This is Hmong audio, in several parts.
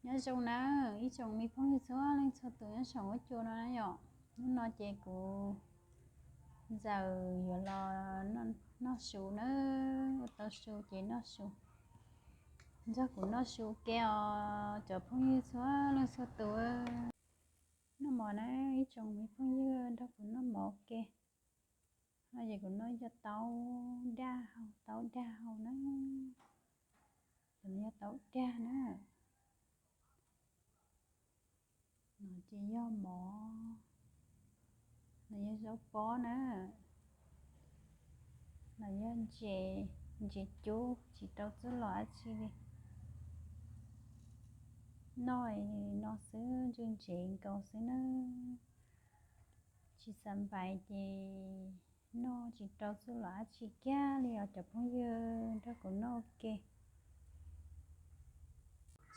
Nyob zoo na ib tsoom me phooj ywg txhua leej txhua tus nyob saum huab cua no na yom. Hnub no ces kuv Ntxawm yuav los noj su nawb, ua tau su ces noj su. Nrog kuv noj su ke os cov phooj ywg txhua leej txhua tus. Noj mov na ib tsoom me phooj ywg, nrog kuv noj mov ke. No ces kuv noj cov taub daj hau, taub daj hau na. Cov no yog taub daj na. No ces yog mov. No yog zaub pob na. No yog ntses, ntses cub tsis rau txuj lom dab tsi li. Noj no xwb, ntses nkaus xwb na. Tsis xav npais ces noj tsis rau txuj lom dab tsi kiag li os cov phooj ywg, nrog kuv noj ua ke.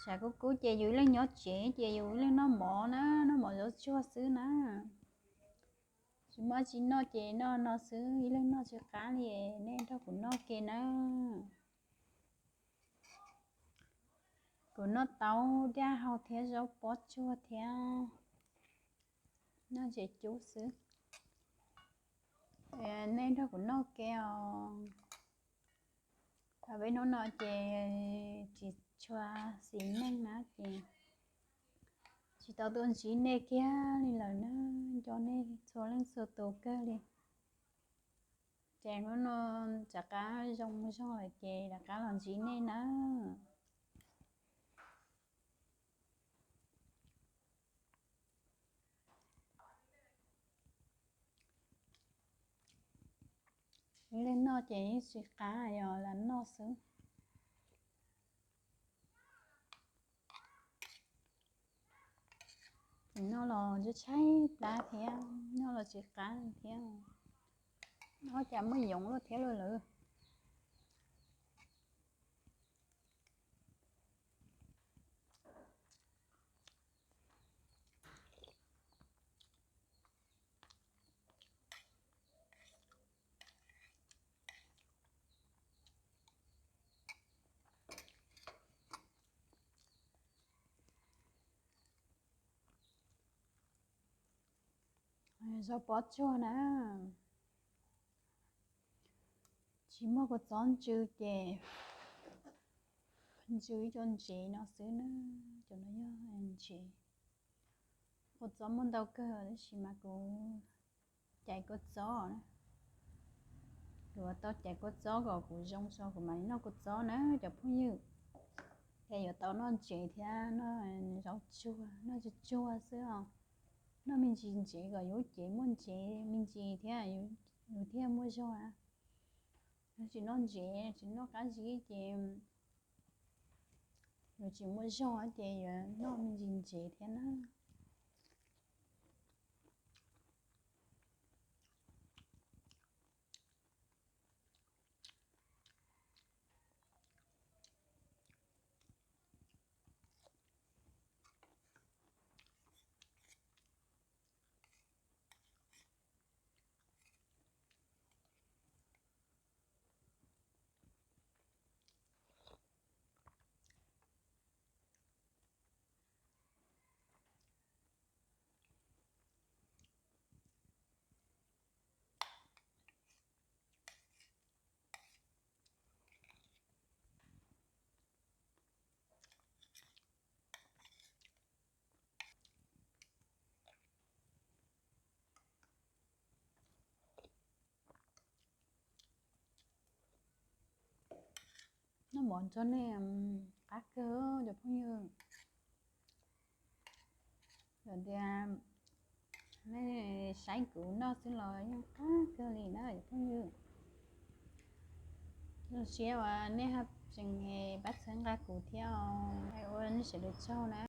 Tshav kub kub ces yus ib leeg nyob tsev ces yus ib leeg noj mov na, noj mov zaub tsuag xwb na. Tsis muaj dab tsi noj ces noj no xwb, ib leeg noj tsis qab li, nej nrog kuv noj ke na. Kuv noj taub daj hau thiab zaub pob tsuag thiab, noj ntses cub xwb. Nej nrog kuv noj ke os. Peb hnub no ces tsis tshua xis neej na ces tsis tau tuaj ntsib nej kiag li lawm na, nco nej txhua leej txhua tus kawg li. Ces hnub no rov qab zoo zog lawm ces rov qab los ntsib nej na. Ib leeg noj ces yeej tsis qab, yog lam noj xwb. Tsis noj los tshaib plab thiab, noj los tsis qab thiab. Noj cas muaj yoov luaj thiab luaj lawm. Zaub pob tsuag na. Tsis muaj kua txob ntsw ces ntsw ib co ntsev no xwb na. Cov no yog ntsev. Kua txob muaj ntau kawg tab sis mas kuv caiv kua txob na. Kuv yuav tau caiv kua txob kom kuv zoo tso kuv mam li noj kua txob na cov phooj ywg. Ces yuav tau noj ntsev thiab noj zaub tsuag, noj tsuag tsuag xwb os. Noj me ntsis ntsev kom yus lub cev muaj ntsev me ntsis thiab yus thiaj muaj zog na. Yus tsis noj ntsev, tsis noj qab zib ces yus tsis muaj zog ces yuav noj me ntsis ntsev thiab na. Noj mov nrog nej qab kawg cov phooj ywg. Yog tias nej saib kuv noj xwb los yeej qab kawg li na cov phooj ywg. Zoo siab uas nej ho tseem pab txhawb nqa kuv thiab os. Ua nej sawv daws tsaug na.